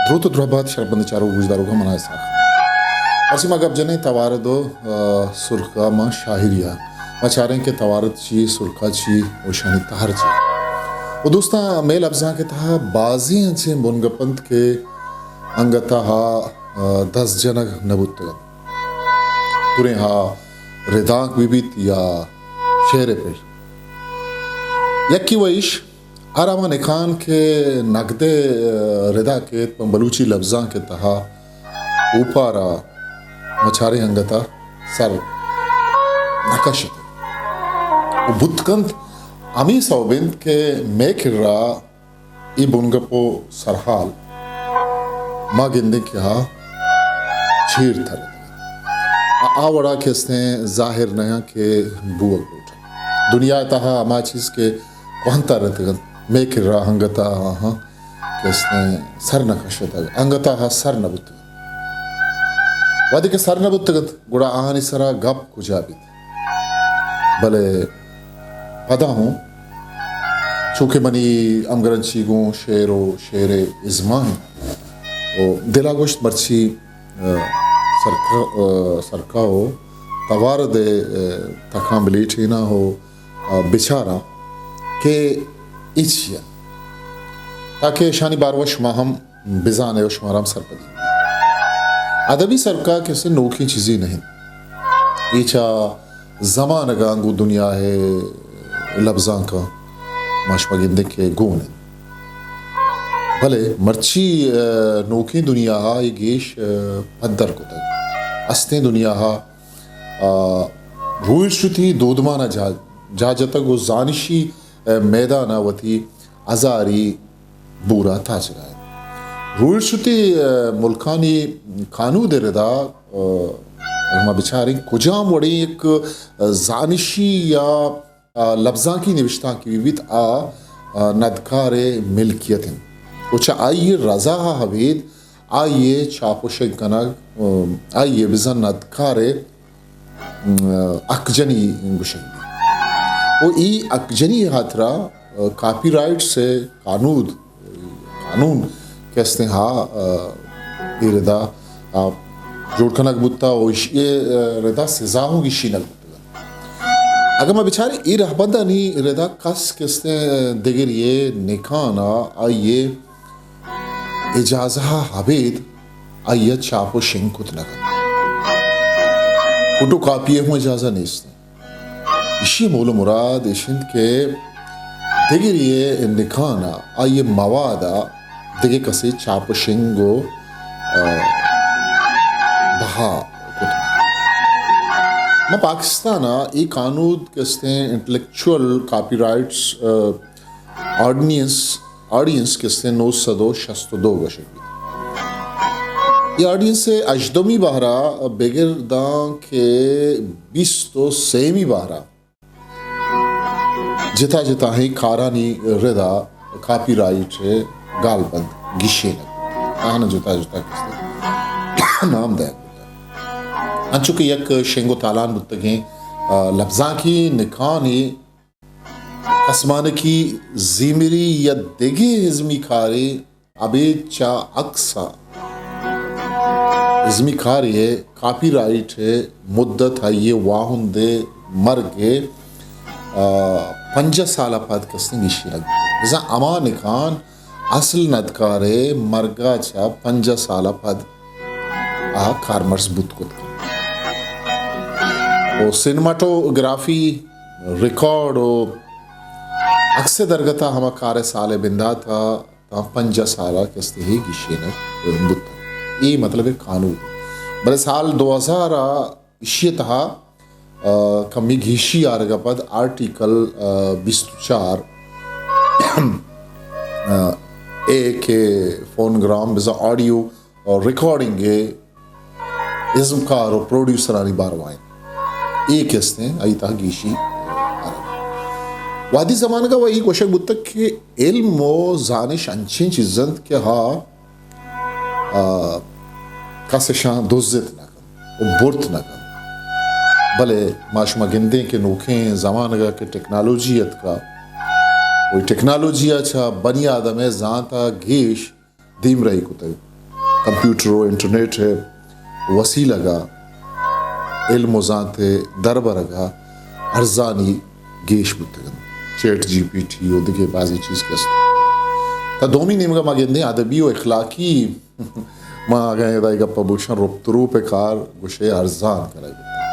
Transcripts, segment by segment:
دروت ءُ درہبات شرپمندیں چاروک گوشداروکاں، من آں اسحاق۔ مرچی ما گپ جنیں توارد ءُ، آ، سرخا ماں شاعری ءَ۔ ما چاریں کہ توارد چی، سرخا چی ءُ اشانی تہر چی۔ ءُ دوستاں، مئے لبزانک ءِ تہا بازیں انچیں بنگپ انت کہ انگت ءَ، آ، دست جنگ نہ بوتگ انت۔ دریں ہا ردانک بہ بیت یا شعر ءِ پڑ۔ یکے وَ ایش، ہر ہما نکان کہ نگد ءِ ردا کیت، پہ بلوچی لبزانک ءِ تہا اوپارا مچاریں انگت ءَ سر نہ کشت ءُ بوت کنت۔ ہمے سوب انت کہ مئے کرا اے بنگپ ءُ سرحال ما گندیں کہ آ چیر ترتگ۔ آ، آ وڑا کہ استیں ظاہر نہ انت کہ بوگ لوٹ انت۔ دنیا ءِ تہا ہما چیز کہ کوہن ترتگ انت، مئے کرا انگت ءَ آہاں کہ استیں سر نہ کشتگ، انگت ءَ آ سر نہ بوتگ انت۔ وہدے کہ سر نہ بوتگ انت، گڑا آہانی سرا گپ کجا بیت؟ بلے پدا ہوں، چونکہ منی ہمگرنچی گوں شعر ءُ شعر ءِ ازماں انت ءُ دل ءَ گوشت مرچی، آ، سرکا-، آ، سرکا ءُ توارد ءِ، آ، تکاں بلیٹیناں ءُ، آ، بچاراں کہ اے چی انت، تاکہ اشانی باروا شما ہم بزانے ءُ شمارا ہم سرپدی۔ ادبی سرکا کسے نوکیں چیزے نہ انت۔ اے چہ زمانگاں گوں دنیا ءِ لبزانکاں ما شما گندیں کہ گون انت۔ بلے مرچی، آ، نوکیں دنیا ءَ اے گیش، آ، پدر کتگ۔ استیں دنیا ءَ، آ، رویشتی دودمان ءَ جا-، جا جتگ ءُ زانشی، آ، میدان ءَ وتی ہزاری بورا تاچگا انت۔ رویشتی، آ، ملکانی کانود ءِ ردا، آ، اگہ ما بچاریں کجام وڑیں یک، آ، زانشی یا، آ، لبزانکی نبشتانکے بہ بیت، آ، آ، ندکار ءِ ملکیت انت ءُ چہ آئی ءِ رضا ءَ ابید آئی ءِ چاپ ءُ شنگ کنگ، آ، آئی ءِ بزاں ندکار ءِ م، حق جنی گوشگ بیت۔ ءُ اے حق جنی ءِ ہاترا، آ، کاپی رائٹس ءِ کانود، قانون کہ استیں ہا، آ، اے ردا، آ، جوڑ کنگ بوتا ءُ ایشی ءِ، آ، ردا سزا ہوں گیشینگ بوتگ۔ اگاں ما بچاریں اے رہبندانی ردا کس کہ استیں دگری ءِ نکان ءَ آئی ءِ اجازہ ءَ ابید آئی ءَ چاپ ءُ شنگ کت نہ کنت۔ فوٹو کاپی ءِ ہوں اجازہ نیست۔ ایشی ءِ مول ءُ مراد ایش انت کہ دگرے ءِ نکان ءَ آئی ءِ مواد ءَ دگہ کسے چاپ ءُ شنگ ءُ، آ، بہا کت۔ ما پاکستان ءَ اے قانود کہ استیں انٹلیکچوئل کاپی رائٹس، آ، آرڈیننس، آرڈیننس کہ استیں نو سد ءُ شست ءُ دو گوشگ بیت۔ اے آرڈیننس ءِ ہژدہمی بہر ءَ بگر داں کہ بیست ءُ سیمی بہر ءَ جتا جتائیں کارانی ردا کاپی رائٹ ءِ گالبند گیشینگ، آہاں جتا جتا کہ استیں نام دئیگ بوتگ۔ انچو کہ یک شنگ ءُ تالان بوتگیں، آ، لبزانکی نکانے کسمانکی زیمری یا دگہ ازمی کارے ابید چہ عکس ءَ ازمی کارے ءِ کاپی رائٹ ءِ مدت آئی ءِ واہند ءِ مرگ ءِ، آ، پنجاہ سال ءَ پد کہ استیں گیشینگ بوتگ۔ بزاں ہما نکان اصل ندکار ءِ مرگ ءَ چہ پنجاہ سال ءَ پد آ کارمرز بوت کت کنت۔ ءُ سینماٹوگرافی، ریکارڈ ءُ عکس ءِ درگت ءَ ہما کار ءِ سال ءِ بندات ءَ تاں پنجاہ سال ءَ کہ استیں گیشینگ بوت۔ اے مطلب ءِ قانون۔ بلے سال دو ہزار ءَ ایشی ءِ تہا، آ، کمی گیشی آرگ ءَ پد آرٹیکل، آ، بیست ءُ چار، آ، اے کہ فونگرام بزاں آڈیو ءُ ریکارڈنگ ءِ ازمکار ءُ پروڈیوسرانی باروا انت۔ اے کہ استیں آئی تہا گیشی آرگ۔ وہدی زمانگ ءَ وَ اے گوشگ بوتگ کہ علم ءُ زانش انچیں چیز انت کہ ہا، آ، کس اشاں دزت نہ کنت ءُ برت نہ کنت۔ بلے ما شما گندیں کہ نوکیں زمانگ ءَ کہ ٹیکنالوجی اتکا، وہی ٹیکنالوجی ءَ چہ بنی آدم ءِ زانت ءَ گیش دیمرئی کتگ۔ کمپیوٹر و انٹرنیٹ ءِ وسیلگ ءَ علم و زانت ءِ دربرگ ءَ ارزانی گیش بوتگ انت۔ چیٹ جی پی ٹی و دگہ بازیں چیز کہ است۔ تا دومی نیمگ ءَ ما گندیں ادبی و اخلاقی، ما اگاں ادا اے گپ ءَ بگوشاں، رپت روپ ءِ کار گوشے ارزان کنگ بوتگ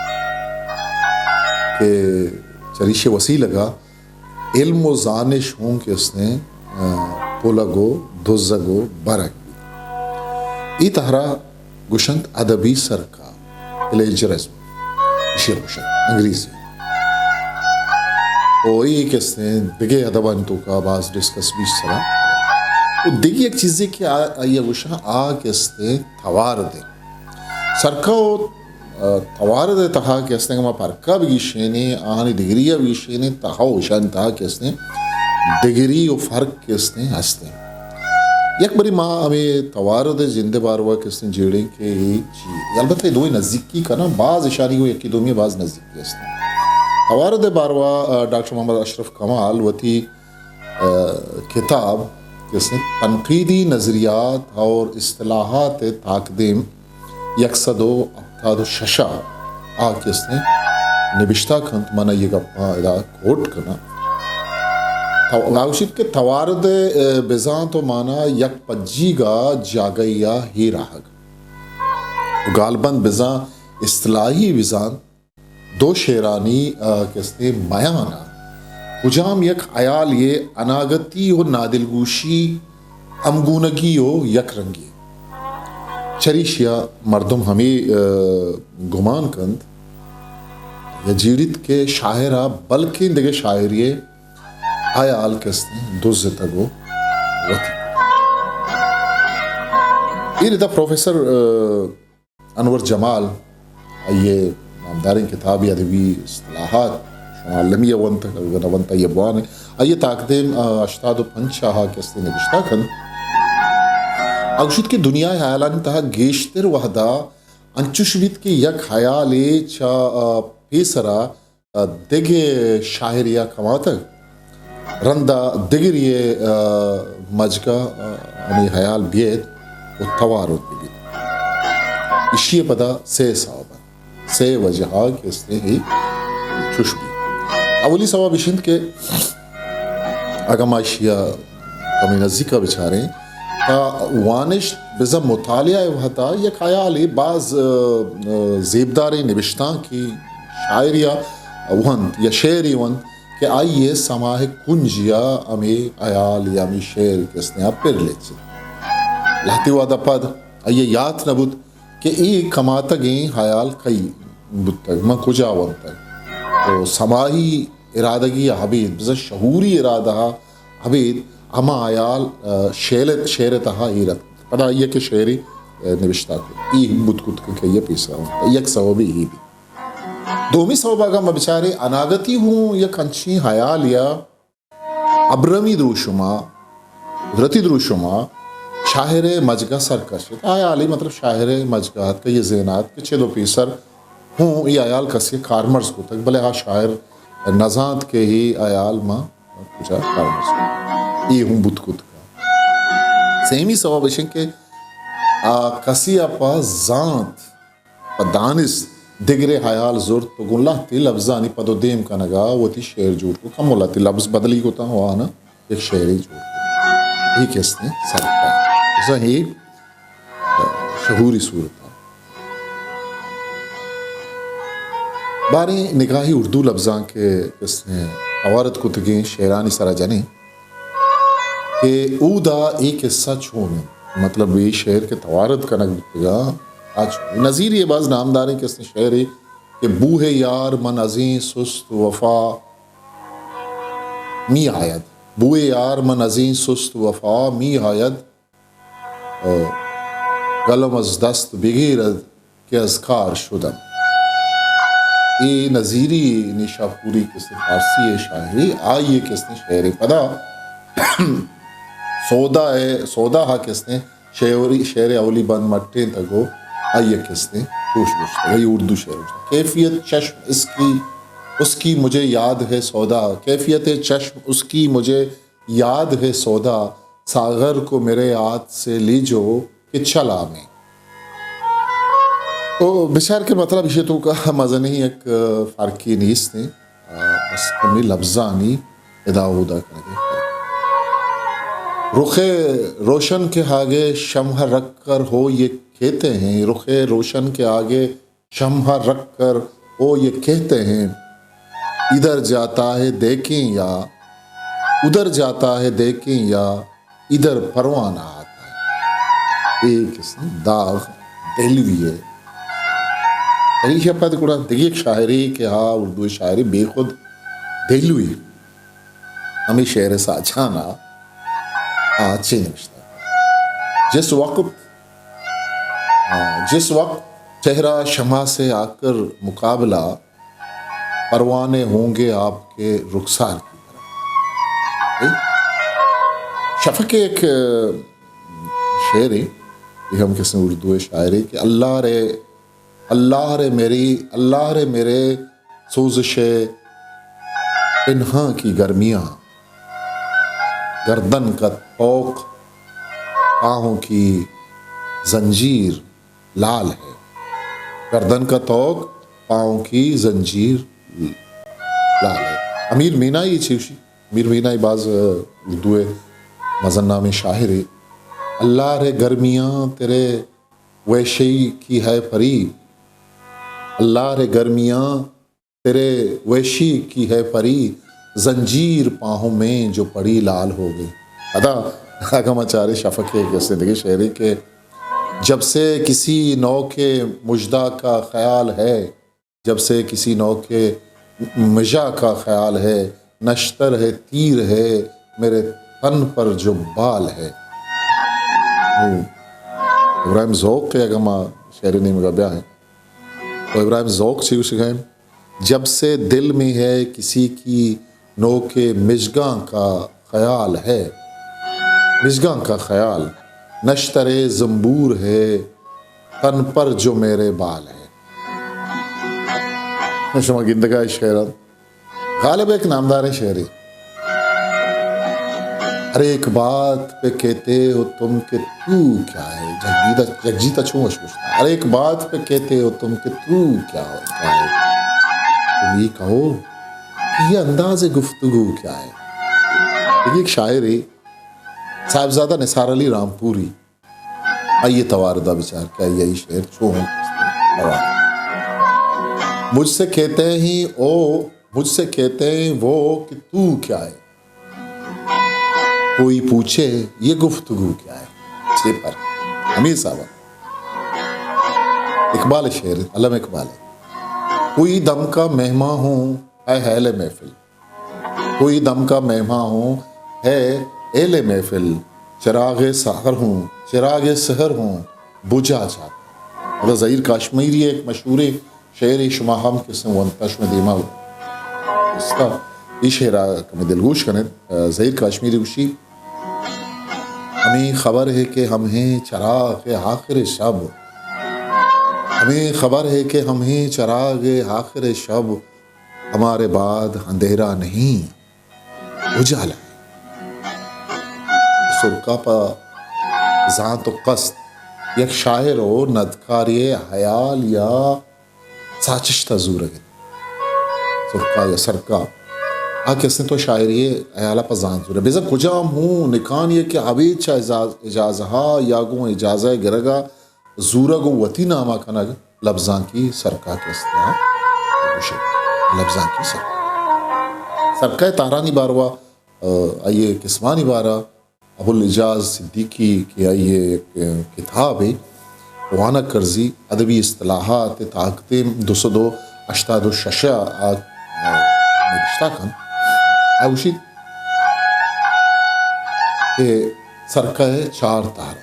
کہ چریشی وسیلگ ءَ علم و زانش ہوں کہ استیں، آ، پلگ و دزگ و برگ بیت۔ ای تہرا گوشنت ادبی سرکار، پلیجرزم، ایشی گوشنت انگریزی۔ او ای کہ استیں دگہ ادبانی توکا باز ڈسکس بیت سرا۔ و دگہ یک چیزے کہ آ، آئی گوشاں آ کہ استیں توارد انت۔ سرکا و، آ، توارد ءِ تہا کہ استیں، ما فرقا بگیشینیں، آہانی دگری ءَ بگیشینیں، تہا و اشانی تہا کہ استیں، دگری و فرق کہ استیں، ہستیں۔ یک بری ما ہمے توارد ءِ جند ءِ باروا کہ استیں جیڑیں کہ اے چی۔ البتہ اے دوئیں نزیکی کناں، باز اشانی گوں یکی دومی ءَ باز نزیکی ہستیں۔ توارد ءِ باروا، آ، ڈاکٹر محمد اشرف کمال وتی آ، کتاب کہ استیں تنقیدی نظریات اور اصطلاحات تاکدیم یک سد و ہپتاد و شش آ کہ استیں نبشتہ کنت، من یہ گپاں ادا کوٹ کناں۔ تو-، آ گوشیت کہ توارد، آ، بزانت و مانا یک پجیگا جاگہی آ ہیر آہگ۔ و گالبند بزاں اصطلاحی بزانت دو شعرانی، آ، کہ استیں میان ءَ کجام یک حیالے اناگتی و نادلگوشی، ہمگونگی و یک رنگی۔ چریشی ءَ مردم ہمے، آ، گمان کنت یا جیڑیت کہ شاعر ءَ بلکیں دگہ شاعرے ءِ حیال کہ استیں دزتگ و وتی۔ اے ردا پروفیسر، آ، انور جمال، آئی ءِ نامداریں کتابے ادبی اصطلاحات، شما المی ءَ ونت، اگاں نہ ونت آئی ءَ بوان۔ آئی ءِ تاکدیم، آ، ہشتاد و پنچ آ کہ استیں نبشتہ کنت۔ آ گوشیت کہ دنیا ءِ حیالانی تہا گیشتر وہدا انچوش بیت کہ یک حیالے چہ، آ، پیسرا دگہ شاعرے ءَ کماتگ، رندا دگرے ءِ، آ، مجگ ءَ، آ، ہمے حیال بیت و توارد بہ بیت۔ ایشی ءِ پدا سئے سوب انت، سئے وجہ ءَ کہ استیں اے چوش بیت۔ اولی سوب ایش انت کہ اگاں ما ایشی ءَ کمے نزیک ءَ بچاریں، تا وانشت بزاں مطالعہ ءِ وہدا یک حیالے باز، آ، آ، زیبداریں نبشتانکے، شاعرے ءَ ونت یا شعرے ونت کہ آئی ءِ سماہ کنجی ءَ ہمے حیال یا ہمے شعر کہ استیں آ پر لچت۔ لہتے وہدا پد آئی ءَ یات نہ بوت کہ اے کماتگیں حیال کئی بوتگ، من کجا ونتگ۔ تو سماہی ارادگی ءَ ابید، بزاں شعوری ارادہ ءَ ابید ہما حیال، آ، شعر، شعر ءِ تہا ایر اتک۔ پدا آئی ءَ کہ شعرے، آ، نبشتہ کت، اے ہم بوت کت کہ آئی ءَ پیسرا ونت۔ یک سوبے اے بیت۔ دومی سوب اگاں ما بچاریں، اناگتی ہوں یک انچیں حیالے ءَ ابرمی دروشم ءَ، قدرتی دروشم ءَ شاعر ءِ مجگ ءَ سر کشت۔ آ حیالے مطلب شاعر ءِ مجگ ءَ اتک، آئی ءِ ذہن ءَ اتک کہ چد و پیسر ہوں اے حیال کسے ءَ کارمرز کتگ، بلے آ شاعر نہ زانت کہ اے حیال ما کجا کارمرز کتگ۔ اے ہوں بوت کتگ۔ سیمی سوب اش انت کہ آ کسے ءَ پہ زانت، پہ دانست دگرے حیال زرت و گوں لہتے لبزانی پد و دیم کنگ ءَ وتی شعر جوڑ کت۔ کمو لہتے لبز بدلی کتاں و آناں یک شعرے جوڑ کت۔ اے کہ استیں سرکار۔ بزاں اے شعوری صورت ءَ۔ باریں نگاہے اردو لبزانک ءِ کہ استیں اوارت کتگیں شعرانی سرا جنیں کہ اودا اے قصہ چون انت، مطلب اے شعر کہ توارد کنگ بوتگاں، آ چون انت۔ نظیری ءِ باز نامداریں کہ استیں شعرے کہ بوہ یار من ازیں سست وفا می آید، بوہ یار من ازیں سست وفا می آید، قلم از دست بگیرد که از کار شدم۔ اے نظیری نیشاپوری کسے فارسی ءِ شاعرے، آئی ءِ کسے شعرے۔ پدا سودا ءِ، سودا ءَ کسے شعری، شعر اولی بند مٹیں تگو آئی ءِ کسے گوش گوشتگ، آئی اردو شعر گوشتگ۔ کیفیت چشم اس کی، اس کی مجھے یاد ہے سودا، کیفیت چشم اس کی مجھے یاد ہے سودا، ساغر کو میرے ہاتھ سے لیجو، کہ چلامیں۔ او بچار کہ مطلب ایشی توکا مزنیں یک فرقے نیست ایں۔ آ، بس کمی لبزانی ادا اودا کنگے۔ رخ روشن کے آگے شمع رکھ کر ہو یہ کہتے ہیں، رخ روشن کے آگے شمع رکھ کر وہ یہ کہتے ہیں، ادھر جاتا ہے دیکھیں یا ادھر جاتا ہے دیکھیں یا ادھر پروانہ آتا ہے۔ ایک اس داغ دلوی ہے۔ پریشا پد گڑا دگہ یک شاعرے کہ ہا اردو شاعری بے خود دلوی۔ ہمیں شعر ساچانا آ چے نوشتہ۔ جس وقت، آ، جس وقت چہرہ شمع سے آ کر مقابلہ، پروانے ہوں گے آپ کے رخسار کی طرح۔ اے؟ شفق ایک، آ، شعر ہے، یہ ہم کسی اردو شاعر ہے کہ اللہ رے اللہ رے میری، اللہ رے میرے سوزش پنہاں کی گرمیاں، گردن کا طوق پاؤں کی زنجیر لال ہے، گردن کا طوق پاؤں کی زنجیر لال ہے۔ امیر مینائی چیوشی، امیر مینائی باز، آ، اردو مزن نامیں شاعرے۔ اللہ رے گرمیاں تیرے ویشی کی ہے پری، اللہ رے گرمیاں تیرے ویشی کی ہے پری، زنجیر پاہوں میں جو پڑی لال ہو گئی۔ ادا اگاں ما چارے شفق ءِ کسے دگہ شعرے کہ جب سے کسی نو کے مژدہ کا خیال ہے، جب سے کسی نو کے مژہ کا خیال ہے، نشتر ہے، تیر ہے، میرے تن پر جو بال ہے۔ او، ابراہیم ذوق ءِ اگاں ما شعر ءِ نیمگا بیایں، تو ابراہیم ذوق چی گوشگا ایں؟ جب سے دل میں ہے کسی کی نوک مژگاں کا خیال ہے، مژگاں کا خیال، نشتر زنبور ہے، تن پر جو میرے بال ہے۔ شما گندگا اے شعر، غالب ءِ یک نامداریں شعرے۔ ہر ایک بات پہ کہتے ہو تم کہ تو کیا ہے؟ جگجیت ءَ، جگجیت ءَ چون اش گوشتا؟ ہر ایک بات پہ کہتے ہو تم کہ تو کیا ہو، کیا ہے؟ تم یہ کہو کہ یہ انداز گفتگو کیا ہے؟ دگہ یک شاعرے صاحبزادہ نثار علی رامپوری، آئی ءِ توار ءَ بچار کہ آئی ءِ شعر چون انت۔ مجھ سے کہتے ہیں او، مجھ سے کہتے ہیں وہ کہ تو کیا ہے؟ کوئی پوچھے یہ گفتگو کیا ہے؟ چے پر ہمیں صاحب اقبال ءِ شعر، علامہ اقبال ءِ۔ کوئی دم کا مہمان ہوں اے اہل محفل، کوئی دم کا مہمان ہوں اے اہل محفل، چراغ سحر ہوں، چراغ سحر ہوں، بجھا جاتا۔ ادا ظہیر کاشمیری ءِ یک مشہوریں شعرے، شما ہم کسے ونتا، شما دیما استا، اے شعرا کمے دلگوش کنیں۔ ظہیر کاشمیری گوشی، ہمیں خبر ہے کہ ہم ہیں چراغ آخر شب، ہمیں خبر ہے کہ ہم ہیں چراغ آخر شب، ہمارے بعد اندھیرا نہیں، اجالا ہے۔ سرکا پہ زانت و قصد یک شاعر و ندکارے ءِ حیال یا ساچشت ءَ زورگ ءَ اِنت۔ سرکا یا سرکا، آ کہ است اِنت تو شاعری ءِ حیال ءَ پہ زانت زورگ ءَ۔ بزاں کجام ہوں نکانی ءَ کہ ابید چہ اجاز-، اجازہ ءَ یا گوں اجازہ ءِ گرگ ءَ زورگ ءُ وتی نام ءَ کنگ، لبزانکی سرکا کہ است ءَ گوشگ۔ لبزانکی سرکا۔ سرکا ءِ تہرانی باروا، آ، آئی ءِ قسمانی بارا، ابوالاعجاز صدیقی کہ آئی ءِ یک کتابے وانگ کرزی ادبی اصطلاحات ءِ تاکدیم دو سد ءُ ہشتاد ءُ شش ءَ آ نبشتہ کنت۔ آ گوشیت کہ سرکا ءِ چار تہر۔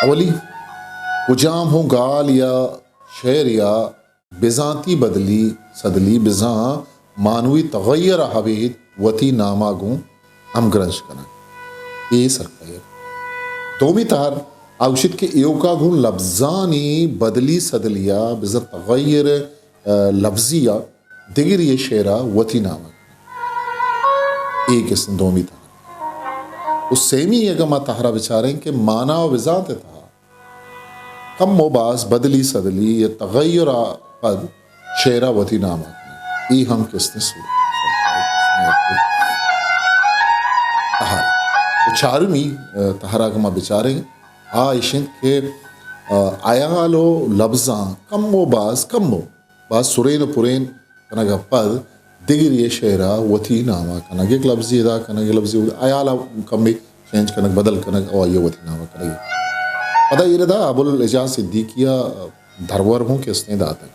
اولی، کجام ہوں گال یا شعر یا بزانتی بدلی سدلی بزاں مانوی تغیر ءَ ابید وتی نام ءَ گوں ہمگرنچ کنگ۔ اے سرکا ءِ یک۔ دومی تہر آ گوشیت کہ ایوکا گوں لبزانی بدلی سدلی ءَ بزاں تغیر، آ، لبزی ءَ دگری ءِ شعر ءَ وتی نام ءَ کنگ۔ اے قسم دومی تہر۔ و سیمی اگاں ما تہرا بچاریں کہ مانا و بزانت ءِ تہا کم و باز بدلی سدلی یا تغیر ءَ پد شعر ءَ وتی نام ءَ کنگ، اے ہم کستیں سو-، تہر۔ و چارمی، آ، تہر ءَ اگاں ما بچاریں، آ ایش انت کہ، آ، ہیال و لبزاں کم و باز، کم و باز سرین و پرین کنگ ءَ پد دگرے ءِ شعر ءَ وتی نام ءَ کنگ، یک لبزے ادا کنگ، یک لبزے ادا، ہیال ءَ کمے چینج کنگ، بدل کنگ، او آئی ءَ وتی نام ءَ کنگ۔ پدا اے ردا ابوالاعجاز صدیقی ءَ درور ہوں کستیں داتگ۔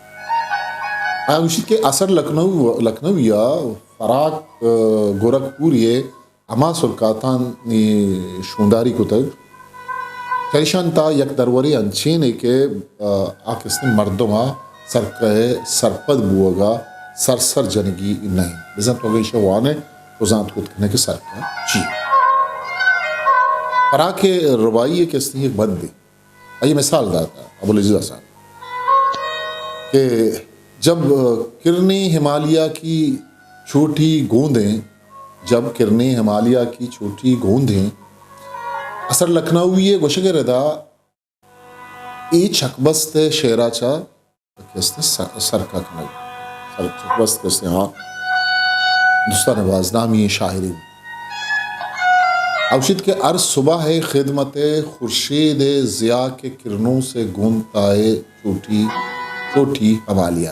آ گوشیت کہ اثر لکھنؤ، لکھنؤی ءَ فراق، آ، گورکھپوری ءِ ہما سرکاتانی شونداری کتگ، چریشان تا یک درورے انچینے کہ، آ، آ کستیں مردم ءَ سرکہ ءِ سرپد بوگ ءَ سر سر جنگی نہ انت۔ بزاں تو اگاں ایشی ءَ وانئے، تو زانت کت کنئے کہ سرکہ چی؟ فراق ءِ رباعی ءِ کستیں یک بندے۔ آئی ءَ مثال داتا ابوالاعجاز صاحب کہ جب کرنیں ہمالیہ کی چوٹی گوندیں، جب کرنیں ہمالیہ کی چوٹی گوندیں، اثر لکھنؤی ءِ گوشگ ءِ ردا اے چکبست ءِ شعر ءَ چہ کستیں سر-، سرکہ کنگ۔ سر-، چکبست کستیں، ہاں۔ دوستان باز نامی شاعری۔ اوشیت کہ ہر صبح ہے خدمت خورشید ضیا کے کرنوں سے گونتا ہے چھوٹی، چھوٹی ہمالیہ۔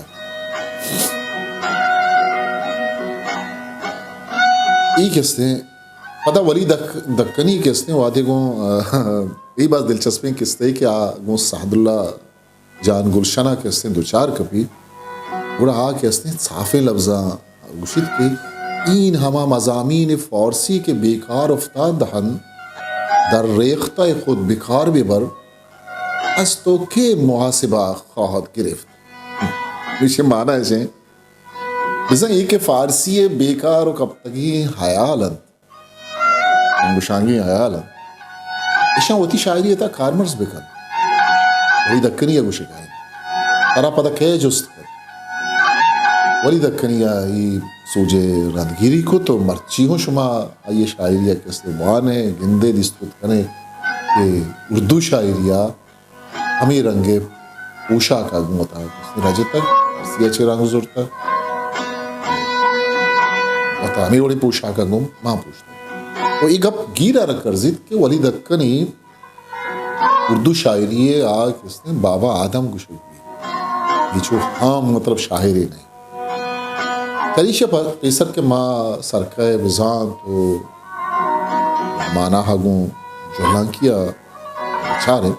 ای کستیں، پدا ولی دک-، دکنی کستیں وادے گوں، اے باز دلچسپیں کستے کہ آ گوں سعداللہ جان گلشن ءَ کہ استیں دوچار کپی، گڑا آ کہ استیں صافیں لبزاں گوشیت کہ این ہما مضامین فارسی کہ بیکار افتاد ہن، در ریختہ خود بکار ببر، از تو کے محاسبہ خواہد گرفت۔ ایشی معنی ایش انت، بزاں اے کہ فارسی ءِ بیکار و کپتگیں ہیال انت، انگشانگیں ہیال انت، اشاں وتی شاعری ءِ تہا کارمرز بہ کن۔ ولی دکنی ءَ گوشگ ءَ انت، ترا پدا کئے جست کت؟ ولی دکنی ءَ اے سوج ءِ رندگیری کت و مرچی ہوں شما آئی ءِ شاعری ءَ کسے وان ئے، گند ئے، دیست کت کن ئے کہ اردو شاعری ءَ ہمے رنگ ءِ پوشاک ءَ گوں وتا رجتگ، فارسی ءَ چہ رنگ زرتگ، وتا ہمے وڑیں پوشاک ءَ گوں مان پوشتگ۔ و اے گپ گیر ءَ را کرزیت کہ ولی دکنی اردو شاعری ءِ آ کستیں بابا آدم گوشگ بیت۔ اے چو عام مطلب شاعرے نہ انت۔ چریشی ءَ پیسر کہ ما سرکہ ءِ بزانت و مانا ءَ گوں جہلانکی ءَ بچاریں۔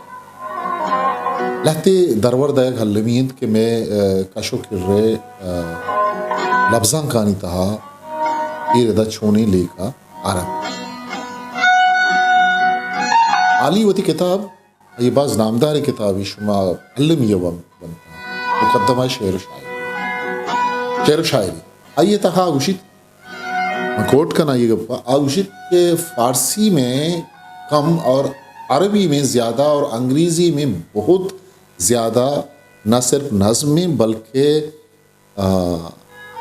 لہتے درور دئیگ المی انت کہ مئے، آ، کش و کر ءِ، آ، لبزانکانی تہا اے ردا چونیں لیکہ آرگ۔ عالی وتی کتاب، اے باز نامداریں کتابے، شما المی ءَ ون-، ونتا، مقدمہ شعر و شاعری۔ شعر و شاعری۔ آئی ءِ تہا گوشیت، من کوٹ کناں یہ گپا، آ گوشیت کہ فارسی میں کم اور عربی میں زیادہ اور انگریزی میں بہت زیادہ نہ صرف نظم میں بلکہ، آ،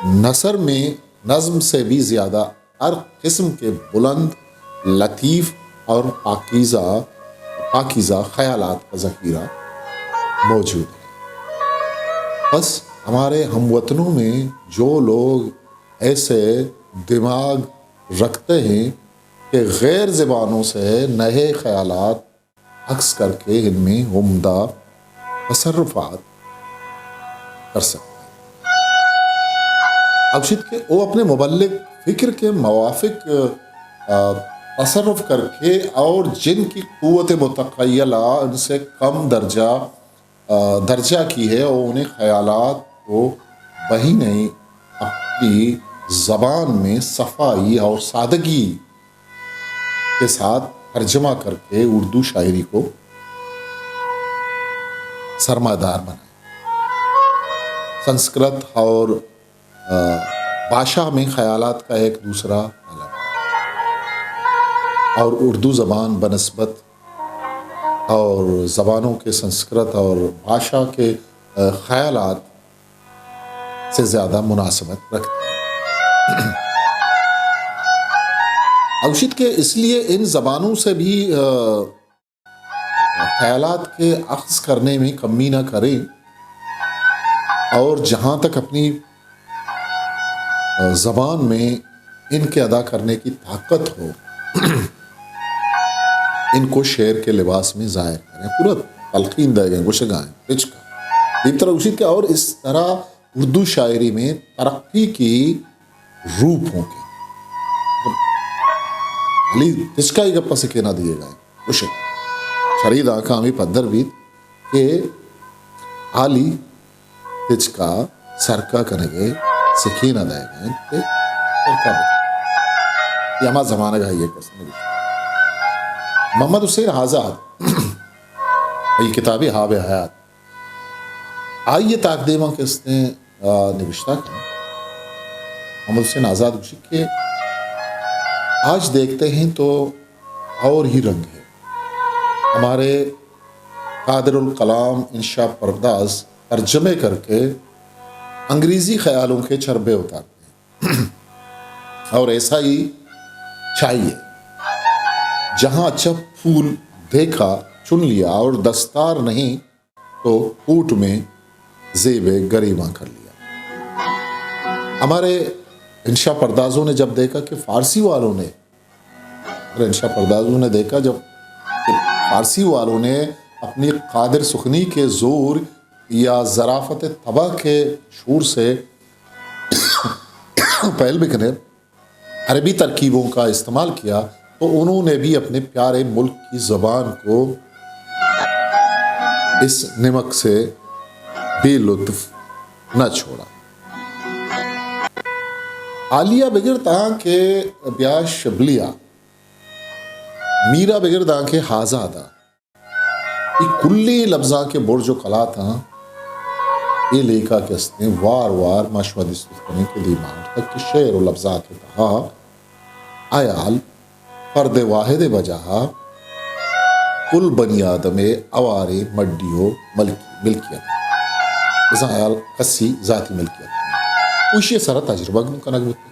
نثر میں نظم سے بھی زیادہ ہر قسم کے بلند، لطیف اور پاکیزہ، پاکیزہ خیالات کا ذخیرہ موجود ہے۔ بس ہمارے ہم وطنوں میں جو لوگ ایسے دماغ رکھتے ہیں کہ غیر زبانوں سے نئے خیالات عکس کر کے ان میں عمدہ تصرفات کر سکتے ہیں۔ اب شد کہ وہ اپنے مبلغ فکر کے موافق، آ، تصرف کر کے اور جن کی قوت متخیلہ ان سے کم درجہ آ، درجہ کی ہے اور انہیں خیالات کو بہی نہیں، اپنی زبان میں صفائی اور سادگی کے ساتھ ترجمہ کر کے اردو شاعری کو سرمایہ دار بنائے۔ سنسکرت اور، آ، بھاشا میں خیالات کا ایک دوسرا عالم ہے اور اردو زبان بنسبت اور زبانوں کے سنسکرت اور بھاشا کے، آ، خیالات سے زیادہ مناسبت رکھتی ہے۔ اوشیت کہ اس لیے ان زبانوں سے بھی، آ، خیالات کے اخذ کرنے میں کمی نہ کریں اور جہاں تک اپنی، آ، زبان میں ان کے ادا کرنے کی طاقت ہو، ان کو شعر کے لباس میں ظاہر کریں۔ پورا تلقین دے گئے، گوشگائیں، ہچ کا۔ دیمترا اوشیت کہ اور اس طرح اردو شاعری میں ترقی کی روپ ہوں کہ علی تچکا ای گپا سکینا دیے گئے۔ گوشے، شری دانکا ہمیں پدر بیت کہ علی تچکا سرکا کنگے سکینا دے گئے کہ سرکا بکن۔ یہ ہما زمانگ ہے، یہ کس نے۔ محمد حسین آزاد، یہ کتابی ہاب حیات، آئی ء تاکدیماں کہ استیں، آ، نبشتہ کن۔ محمد حسین آزاد گوشی کہ آج دیکھتے ہیں تو اور ہی رنگ ہے۔ ہمارے قادر الکلام انشا پرداز ترجمے کر کے انگریزی خیالوں کے چربے اتارتے ہیں۔ اور ایسا ہی چاہیے۔ جہاں اچھا پھول دیکھا، چن لیا اور دستار نہیں، تو کوٹ میں زیب گریباں کر لیا۔ ہمارے انشا پردازوں نے جب دیکھا کہ فارسی والوں نے، ہمارے انشا پردازوں نے دیکھا جب کہ فارسی والوں نے اپنی قادر سخنی کے زور یا ظرافت طبع کے شور سے پہل بکنے، عربی ترکیبوں کا استعمال کیا تو انہوں نے بھی اپنے پیارے ملک کی زبان کو اس نمک سے بے لطف نہ چھوڑا۔ عالیہ بگر تاں کہ بیا شبلیہ، میرا بگر داں کہ ہازادا۔ اے کلیں لبزانک ء برج و کلاتاں اے لیکہ کہ استیں وار وار ما شما دیست کنیں کہ دیما آورتگ کہ شعر و لبزانک ء تہا ہیال فرد واحد ء بجاہا کل بنی آدم ء اواریں مڈی و ملکی، ملکیت، بزاں ہیال کسی ذاتی ملکیت، ایشی ء سرا تجربہ گوں کنگ بوتگ۔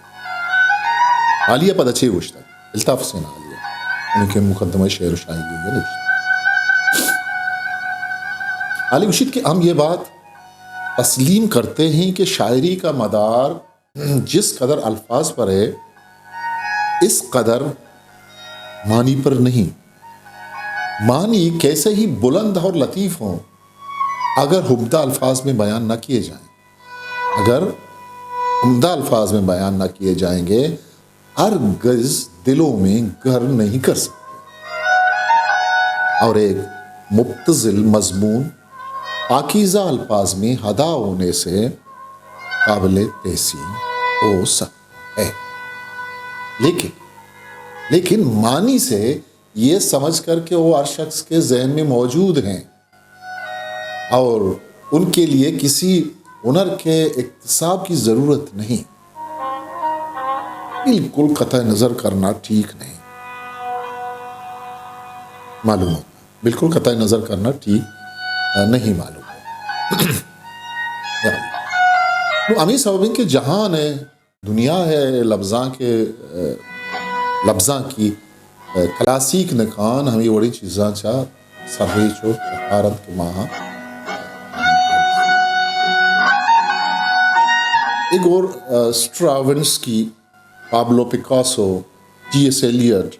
حالیہ پدا چے گوشتگ؟ الطاف حسین عالیہ، ان کے مقدمہ شعر و شاعری یہ نوشتہ۔ عالی گوشیت کہ ہم یہ بات تسلیم کرتے ہیں کہ شاعری کا مدار جس قدر الفاظ پر ہے، اس قدر معنی پر نہیں۔ معنی کیسے ہی بلند اور لطیف ہوں، اگر عمدہ الفاظ میں بیان نہ کیے جائیں، اگر عمدہ الفاظ میں بیان نہ کیے جائیں گے، ہرگز دلوں میں گھر نہیں کر سکتے۔ اور ایک مبتذل مضمون پاکیزہ الفاظ میں ادا ہونے سے قابل تحسین ہو سکتا ہے۔ لیکن، لیکن معنی سے یہ سمجھ کر کہ وہ ہر شخص کے ذہن میں موجود ہیں، اور ان کے لیے کسی ہنر کے اکتساب کی ضرورت نہیں۔ بالکل قطع نظر کرنا ٹھیک نہیں۔ معلوم ہو، بالکل قطع نظر کرنا ٹھیک، آ، نہیں معلوم ہو۔ تو ہمیں سبب ہے کہ جہان ہے، دنیا ہے لبزاں کے، آ، لبزاں کی، آ، کلاسیک نکان ہمیں وڑی چیزاں چا سرریچ و سکارت کہ ماہا۔ ایک اور، آ، Stravinsky, Pablo Picasso, T S Eliot,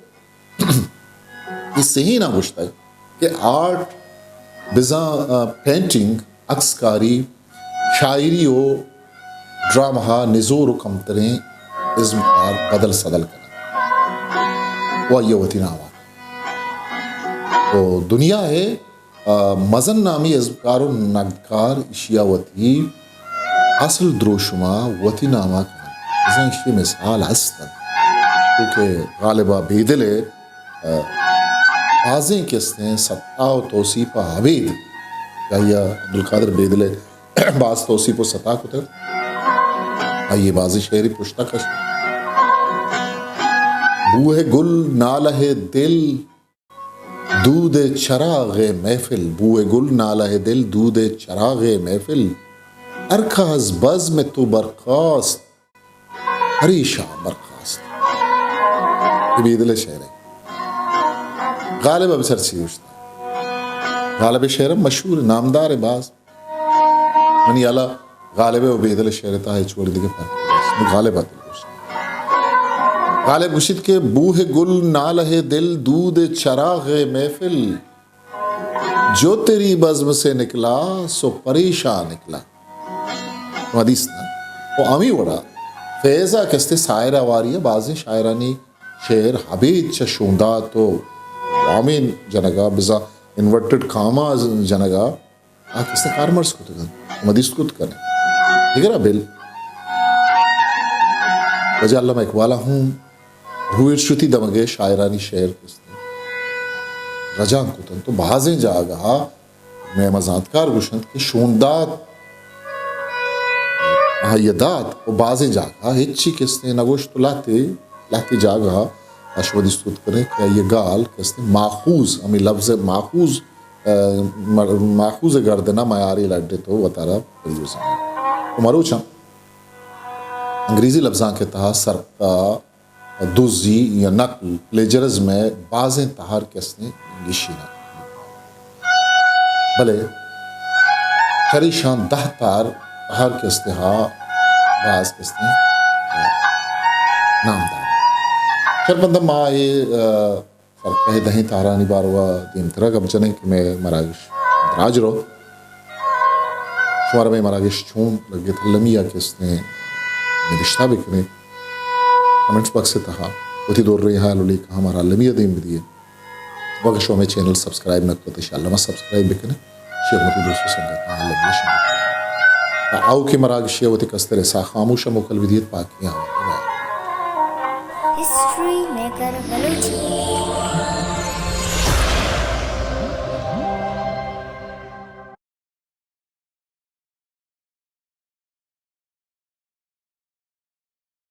اے سہینا گوشتگ کہ آرٹ بزاں، آ، پینٹنگ، عکس کاری، شاعری و ڈرامہ نزور و کمتریں ازمکار بدل سدل کنگ و آئی وتی نام و دنیا ہے۔ آ، مزن نامی ازمکار و نگدکار ایشیا وتی اصل دروشما وتی ناما کننت۔ بزاں ایشی مثال ہست انت۔ چونکہ غالبا بیدل ء، آ، بازیں کستیں ستا و توسیپ ء ابید کہ آئی ء عبدالقادر بیدل ء باز توسیپ و ستا کتگ۔ آئی ء بازیں شعری پشتا کشت۔ بوہ گل نالہ دل دود چراغ محفل، بوئے گل نالہ دل دود چراغ محفل، ہر کہ از بزم تو برخاست، پریشان برخاست۔ کہ بیدل ءِ شعر ءَ۔ غالب ءَ بچار چی گوشت۔ غالب ءِ شعر ہم مشہور، نامدار ءَ باز۔ منی ہیال ءَ غالب ءِ و بیدل ءِ شعر ءِ تہا ہچ وڑیں دگہ فرق نیست۔ غالب ءَ دل گوشت۔ غالب گوشیت کہ بوہ گل نالہ دل دود چراغ محفل، جو تیری بزم سے نکلا سو پریشان نکلا۔ شما دیست نا؟ و ہمے وڑا فیض ءَ کہ استیں ساحر ہواری ءَ بازیں شاعرانی شعر ابید چہ شوندات و وامین جنگ ءَ، بزاں انورٹڈ کاما جنگ ءَ، آ کہ استیں کارمرز کتگ انت۔ شما دیست کت کن ئے۔ دگرا بل واجہ علامہ اقبال ءَ ہوں رویت شتی دمگ ءِ شاعرانی شعر کہ استیں رجانک کت انت و بازیں جاگہ ءَ مئے ہما زانتکار گوش انت کہ شوندات آئی ءَ دات و بازیں جاگہ ءَ ہچی کہ استیں نہ گوشت و لہتے، لہتے جاگہ ءَ آ شما دیست کت کن ئے کہ آئی ءِ گال کہ استیں ماخوذ، ہمے لفظ ماخوذ، ءَ، مر-، ماخوذ ءِ گردن ءَ میارے لڈت و وتارا پریوزینت۔ و مروچاں انگریزی لبزانک ءِ تہا سرقہ، دزی یا نقل، پلیجرزم ءِ بازیں تہر کہ استیں گیشیناں۔ بلے چریشاں دہ تہر، تہر کہ استیں ہا باز کہ استیں نامدار۔ شرپندم ما اے، ءَ، سرپد دہیں تہرانی باروا دیمترا گپ جنیں کہ مئے مراگش دراج رو۔ شمارا مئے مراگش چون لگت، المی ءَ کہ استیں نبشتہ بکنیں۔ کمنٹس باکس ءِ تہا وتی دوریں ہیال و لیکہ ہمارا المی ءَ دیم بدیے۔ اگہ شما مئے چینل سبسکرائب نہ کت، انشاءاللہ ما سبسکرائب بکنیں۔ شیئر وتی دوست و سنگتاں المی ءَ شیئر بکنیں۔ تا آؤکیں مراگشے وتی کستر ءِ ساہ خاموش ءَ موکل بدیت، پاکیں آوات۔ History maker Balochi.